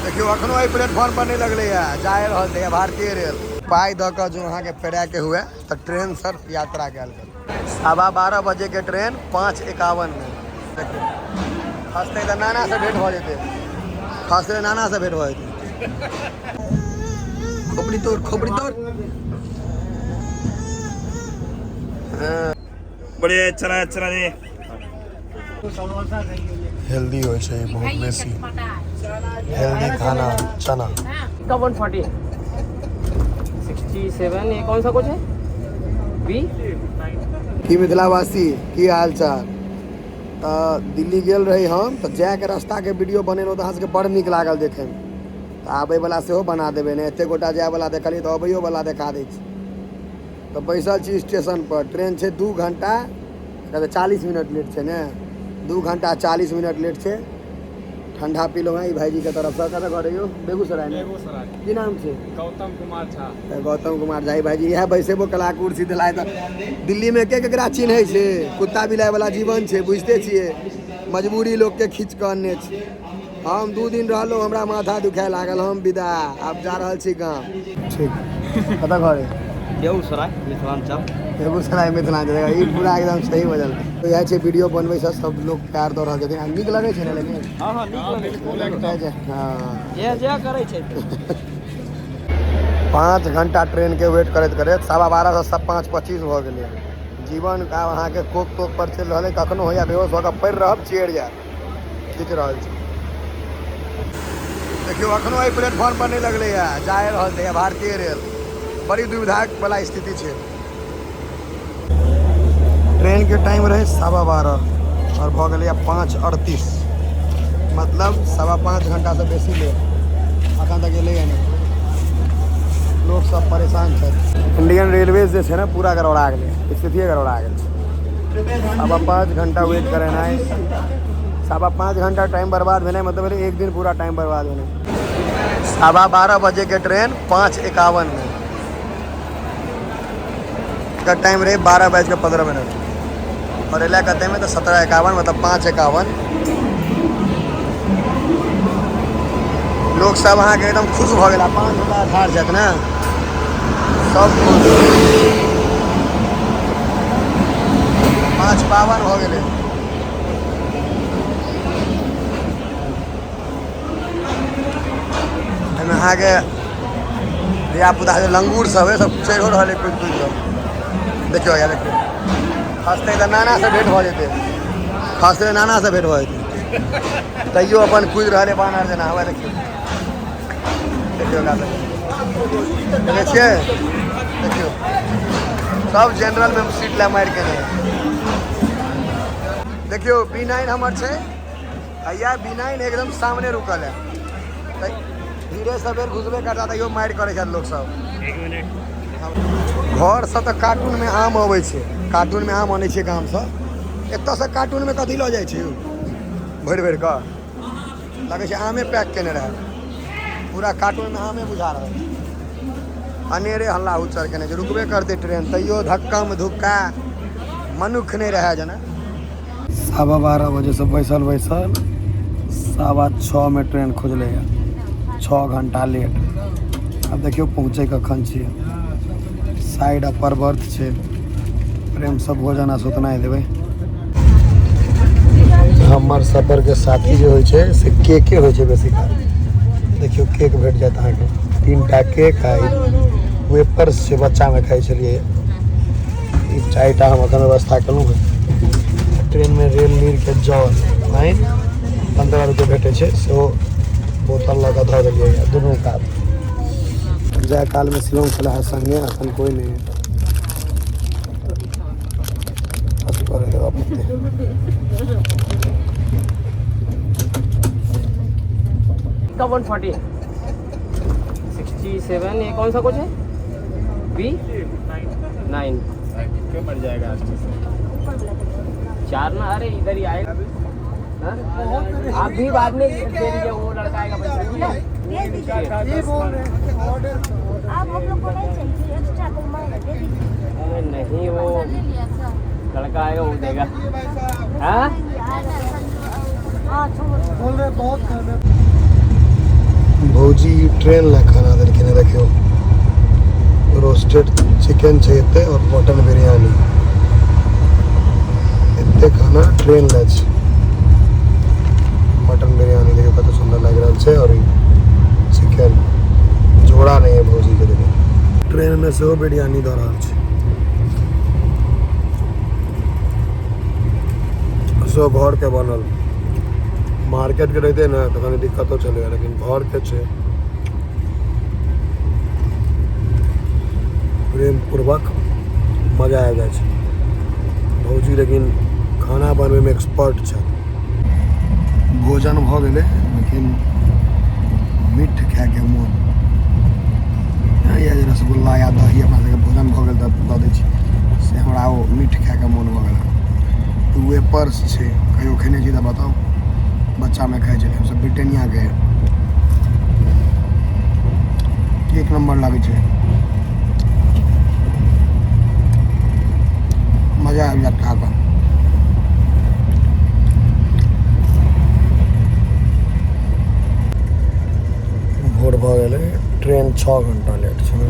देखियौ अखनो एहि प्लेटफॉर्म पर नहि लगलैए, जा रहल छै भारतीय रेल। पाइ दऽ कऽ जो अहाँके पेराके हुए तऽ ट्रेन सर यात्रा कयल करू। 12:15 बजे के ट्रेन 5:51 में। देखियौ खसतै तऽ नाना से भेंट भऽ जेतै, खसतै नाना से भेंट भऽ जेतै। खोपड़ी तोड़, खोपड़ी तोड़। बढ़िया चना चना जी हेल्दी होइ छै बहुत बेसी हेल्दी खाना चना। का 140 67, ये कौन सा कोच है? बी। की मिथिलावासी, की हाल चाल? तऽ दिल्ली गेल रही हम तऽ जायके रास्ताके वीडियो बनेलहुँ तऽ अहाँ सबके बड़ नीक लागल देखैमे, तऽ आबैवला सेहो बना देबै ने। एतेक गोटा जायवला देखलियै तऽ अबैयोवला देखा दै छी। तऽ बैसल छी स्टेशन पर, ट्रेन छै 2 घंटा 40 मिनट लेट छै ने, 2 घंटा 40 मिनट लेट छै। ठंडा पीलहुँ हैं ई भाईजी के तरफसँ। कतऽ घर यौ? बेगूसराय में। बेगूसराय। की नाम छै? गौतम कुमार झा। तऽ गौतम कुमार झा भाईजी इएह बैसेबो कला कुर्सी दिलाय। तऽ दिल्लीमे के केकरा चिन्है छै? कुत्ता बिलाइ वाला जीवन छै, बुझिते छियै, मजबूरी लोकके खींच कऽ अनने छै। हम 2 दिन रहलहुँ, हमरा माथा दुखाय लागल, हम विदा, आब जा रहल छी गाम। ठीक, कतऽ घर है? बेगूसराय मिथिलांचल। बेगूसराय मिथिलांचल। ई पूरा एकदम सही बजल। इएह छै वीडियो बनबै से सब लोग प्यार दऽ रहल छथिन आ नीक लगै छै ने लेकिन। हाँ हाँ नीक लगै छै। हँ, जे जे करै छै। 5 घंटा ट्रेन के वेट करैत करैत 12:15 से 5:25 भऽ गेलै। जीवन आब अहाँके कोक तोक पर चलि रहल है, कखनो होइया बेहोश भऽ कऽ पड़ि रहब, चेर जायब, खींच रहल छी। देखियौ अखनो एहि प्लेटफॉर्म पर नहि लगलैए, जा रहल छै भारतीय रेल। बड़ी दुविधा वाला स्थिति छै। ट्रेन के टाइम रहे 12:15 और भऽ गेलैए 5:38, मतलब 5.25 घंटा से बेसी लेट। अखन तक एलैए नहि, लोक सब परेशान छथि। इंडियन रेलवेज जे छै ने पूरा गड़बड़ा गेलै, स्थितिए गड़बड़ा गेल छै। 5.25 घंटा वेट करेनाइ, 5.25 घंटा टाइम बर्बाद भेनाइ, मतलब भेलै एक दिन पूरा टाइम बर्बाद भेनाइ। 12:15 बजे के ट्रेन 5:51 में, एकर टाइम रहे 12:15 और एला कते में तऽ 17:51, मतलब 5:51। लोक सब अहाँके एकदम खुश भऽ गेला, 5 गोटा ठाढ़ छथि ने, सब खुश। 5:52 भऽ गेलै। एहिमे अहाँके धियापुता जे लंगूर सब है सब चढ़िओ रहल है कूदि कूदि कऽ। देखियौ या देखियौ, खसतै तऽ नाना से भेंट भऽ जेतै, खसतै नाना से भेंट भऽ जेतै, तैयो अपन कूदि रहल है बानर जेना। हवा देखियौ, देखियौ एकरा सबके। देखै छियै, देखियौ सब जनरल में सीट लए मारि केने। देखियौ B9 हमर छै, आ इएह B9 एकदम सामने रुकल है। तऽ धीरे सबेर घुसबे करता तैयो मारि करै छथि लोक सब। घरसँ तऽ कार्टूनमे आम अबै छै, कार्टूनमे आम अनै छियै गामसँ, एतऽसँ कार्टूनमे कथी लऽ जाइ छै यौ? भरि भरि कऽ लगै छै आमे पैक केने रहै, पूरा कार्टूनमे आमे बुझा रहल छै। अनेरे हल्ला हुच्चर केने छै, रुकबे करतै ट्रेन तैयो धक्कम धुक्का, मनुख नहि रहै जेना। 12:15 बजे से बैसल बैसल 6:15 में ट्रेन खुजलैए, 6 घंटा लेट। आब देखियौ पहुँचै कखन छियै। साइड अपर बर्थ छै, प्रेमसँ भोजन आ सुतनाइ देबै। हमर सफरके साथी जे होइ छै से केके होइ छै बेसी काल। देखियौ केक भेट जायत अहाँके, 3टा केक आ वेपर्स छै, बच्चामे खाइ छलियै। ई 4टा हम एखन व्यवस्था केलहुँ हँ। ट्रेनमे रेल नीरके जल पानि 15 रुपये भेटै छै, सेहो बोतल लऽ कऽ धऽ देलियै यऽ दुनू कात। जाय कालमे शिवम छलै है संगे, एखन कोइ नहि है। अथी करै देबऽ पड़तै। का 140 67, ये कौन सा कोच है? B9। क्यों मर जाएगा स्टेशन? 4 ना, अरे इधर ही आएगा। हाँ? आप भी बाद में दे दीजिए, वो लड़का आएगा पैसा, ठीक है? ये बोल रहे हैं ऑर्डर। आप हम लोग को नहीं चाहिए एक्स्ट्रा, को मांग दे दीजिए। अरे नहीं, वो लड़का आएगा वो देगा। हाँ? हाँ छोड़ बोल रहे बहुत कर रहे। भौजी ट्रेन लए खाना देलखिन हँ। देखियौ, रोस्टेड चिकन छै एते और मटन बिरयानी, एते खाना ट्रेन लए छै। मटन बिरयानी देखियौ कते सुन्दर लागि रहल छै और चिकन जोड़ा नहि है भौजी के। देखियौ, ट्रेन में सेहो बिरयानी दऽ रहल छै, सब घर के बनल। मार्केट के रहते ने तऽ कनी दिक्कतो छलै, लेकिन घर के छै, प्रेम पूर्वक मजा आबि जाइ छै। भौजी लेकिन खाना बनबैमे एक्सपर्ट छथि। भोजन भऽ गेलै, लेकिन मीठ खायके मोन या जे रसगुल्ला या दही अपना सबके भोजन भऽ गेल तऽ दऽ दै छी, से हमरा ओ मीठ खायके मोन भऽ गेल। तऽ वेपर्स छै, कहियो खेने छी तऽ बताउ। बच्चामे खाइ छलियै हमसब ब्रिटेनियाके, एक नम्बर लागै छै, मजा आबि जायत खा कऽ। भोर भऽ गेलै, ट्रेन 6 घंटा लेट छै।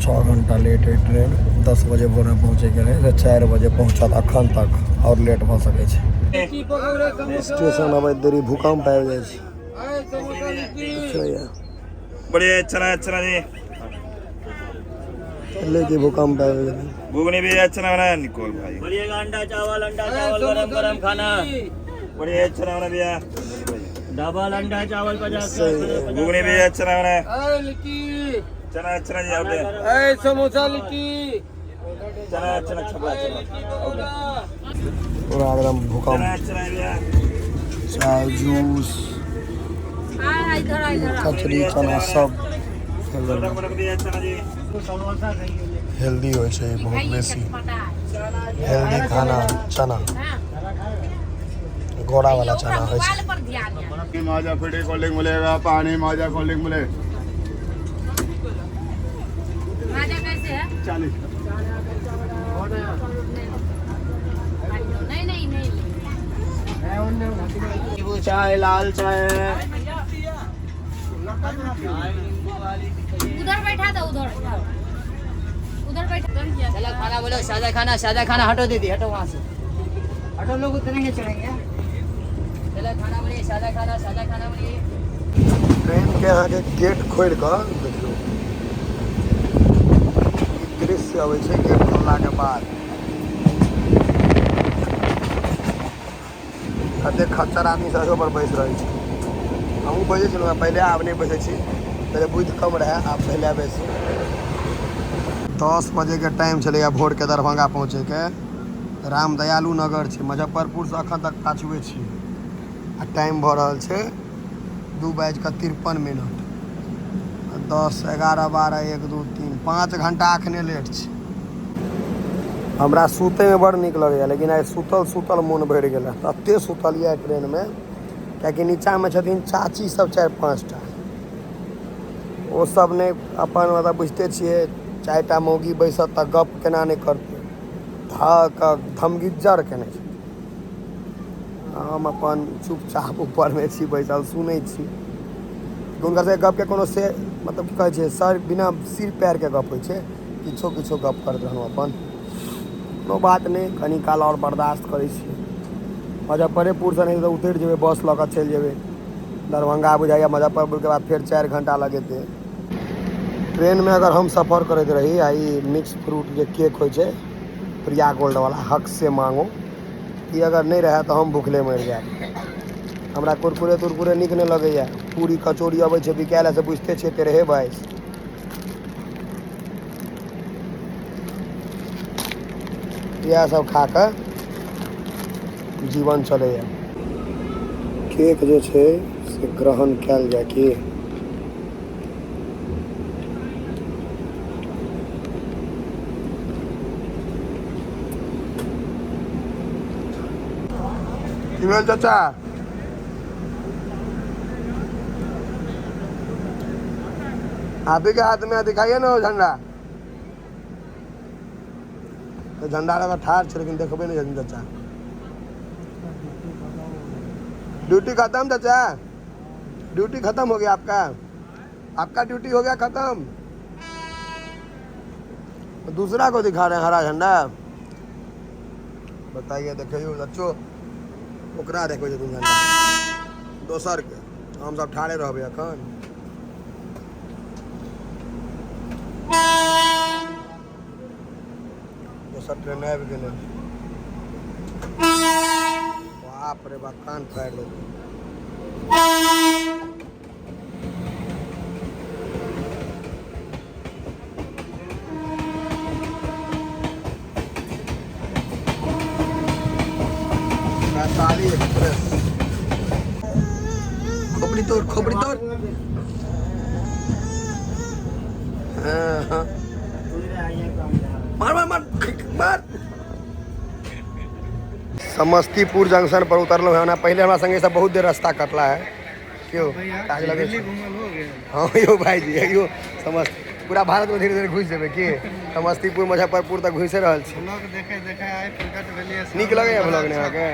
6 घंटा लेट है ट्रेन। 10 बजे भोरमे पहुँचैके रहै तऽ 4 बजे पहुँचत। अखन तक आओर लेट भऽ सकै छै। स्टेशन अबैत देरी भूकंप आबि जाइ छै। बढ़िया, चना चना जी। लेके भूकंप आबि गेलै। घुगनी भी अच्छा बना है निकोल भाई। बोलिएगा अंडा चावल, अंडा चावल, गरम गरम खाना। बढ़िया, अच्छा बना भैया। डबल अंडा चावल 50। घुगनी भी अच्छा बना है। चना चना जी, आओ। समोसा लिट्टी। चना चना, छपरा चना। पूरा एकदम भूकंप। चना चना भैया। चाय, जूस, कचरी, चना सब। चना जी। हेल्दी होइ छै, बहुत बेसी हेल्दी खाना चना, गोरा वाला चना होइ छै। माजा फ्री कोल्ड ड्रिंक मिलेगा, पानी, माजा, कोल्ड ड्रिंक मिले। माजा कैसे है? 40। नहीं नहीं नहीं। चाय, लाल चाय। उधर बैठा था, उधर उधर बैठा। चलो खाना बोलो, सादा खाना, सादा खाना। हटो दीदी, हटो वहाँ से हटो, लोग उतरेंगे, चढ़ेंगे। चलो खाना बोलिए, सादा खाना, सादा खाना बोलिए। ट्रेनके अहाँके गेट खोलि कऽ देखियौ, ई दृश्य अबै छै गेट खोललाके बाद। कतेक खच्चर आदमी सब पर बैस रहल छै। हमहूँ बैसै छलहुँ हेँ पहिले, आब नहि बैसै छी। पहिले बुद्धि कम रहए, आब पहिले बेसी। 10 बजेके टाइम छलैए भोरके दरभंगा पहुँचैके। रामदयालु नगर छै, मुजफ्फरपुरसँ एखन तक पाछुए छी आ टाइम भऽ रहल छै 2:53। 10, 11, 12, 1, 2, 3, 5 घंटा अखने लेट छै। हमरा सुतैमे बड़ नीक लगैए, लेकिन आइ सुतल सुतल मोन भरि गेल। तते सुतलियै ट्रेनमे, कियाकि नीचाँमे छथिन चाची सब 4-5 टा। ओ सब नहि अपन, मतलब बुझिते छियै, 4 टा मौगी बैसत तऽ गप केना नहि करतै? धऽ कऽ धमगिज्जर केने छै। हम अपन चुपचाप ऊपरमे छी बैसल, सुनै छी हुनकर सबके गपके। कोनो से मतलब की कहै छै सर, बिना सिर पैरके गप होइ छै, किछो किछो गप करैत रहलहुँ अपन। कोनो बात नहि, कनी काल आओर बर्दाश्त करै छी। मुजफ्फरेपुरसँ नहि तऽ उतरि जेबै, बस लऽ कऽ चलि जेबै दरभंगा। बुझाइए मुजफ्फरपुरके बाद फेर 4 घंटा लगेतै। ट्रेनमे अगर हम सफर करैत रही आ ई मिक्स फ्रूट जे केक होइ छै प्रिया गोल्ड वाला, हक से मांगो, ई अगर नहि रहए तऽ हम भूखले मरि जायब। हमरा कुरकुरे तुरकुरे नीक नहि लगैए। पूरी कचौड़ी अबै छै बिकाय लए, से बुझिते छियै, 13 22। इएह सब खा कऽ जीवन चलैए। केक जे छै से ग्रहण कयल जाय की? की भेल चाचा? आप ही के हाथ में है, दिखाइए ना वो झंडा। तो झंडा लगा ठाढ़ छै, लेकिन देखबे नहि छथिन चाचा। ड्यूटी खत्म चाचा? ड्यूटी खत्म हो गया आपका? आपका ड्यूटी हो गया खत्म? दूसरा को दिखा रहे हैं हरा झंडा। बताइए, देखियो बच्चो, ओकरा देखो जे झंडा दोसर के, हम सब ठाड़े रहबै अखन। दोसर ट्रेन आबि गेलै। बाप रे बाप, कान फाड़ि देलकै। वैशाली एक्सप्रेस। खोपड़ी तोड़, खोपड़ी तोड़। हाँ हाँ, मार मार मार मार। समस्तीपुर जंक्शन पर उतरलहुँ है। ओना पहिले हमरा संगे सब बहुत देर रास्ता कटला है। क्यों काज लगे छै? हाँ यौ भाईजी, यो समस्त पूरा भारत में धीरे धीरे घुसि जेबै की। समस्तीपुर मुजफ्फरपुर तक घुसि रहल छी। ब्लॉग देखे देखे आइ प्रकट भेलियै। नीक लगैया ब्लॉग ने अहाँके?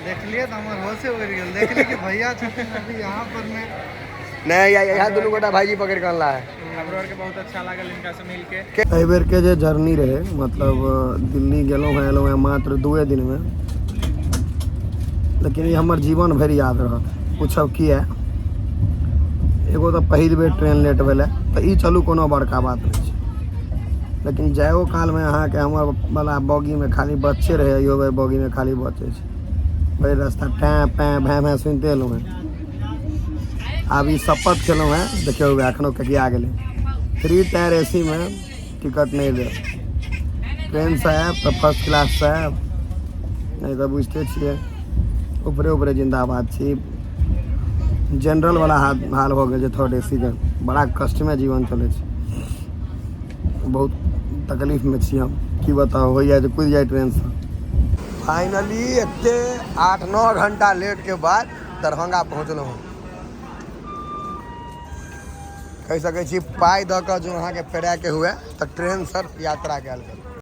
देखलियै तऽ हमर होशे उड़ि गेल। देखलियै कि भैया छथिन अभी यहाँ पर में। नहीं, यहाँ दुनू गोटा भाईजी पकड़ि कऽ अनला है। हमरो आरके बहुत अच्छा लागल इनका से मिलके। एहि बेर के जे जर्नी रहे, मतलब दिल्ली गेलहुँ हेँ, एलहुँ हेँ मात्र 2 दिन में, लेकिन ई हमर जीवन भरि याद रहत। पूछब किया? एगो तऽ पहिल बेर ट्रेन लेट भेलै, तऽ ई चलू कोनो बड़का बात नहि छै, लेकिन जाइओ कालमे अहाँके हमर वाला बॉगीमे खाली बच्चे रहै, इहो बेर बॉगीमे खाली बच्चे छै। भरि रास्ता टैं पैं भैं भैं सुनिते एलहुँ हेँ। आब ई शपथ खेलहुँ हेँ, देखियौ एखनो ककिया गेलै, 3 टायर AC में टिकट नहि देब। ट्रेनसँ आयब तऽ फर्स्ट क्लाससँ आयब, नहि तऽ बुझिते छियै ऊपरे ऊपरे जिंदाबाद छी। जनरल वाला हाल भऽ गेल छै थर्ड AC के। बड़ा कष्टमे जीवन चलै छै, बहुत तकलीफमे छी हम, की बताउ। होइए जे कुदि जाइ ट्रेनसँ। फाइनली एते 8-9 घंटा लेट के बाद दरभंगा पहुँचलहुँ हँ। कहि सकै छी पाइ दऽ कऽ जो अहाँके पेराके हुए तऽ ट्रेनसँ यात्रा कयल करू।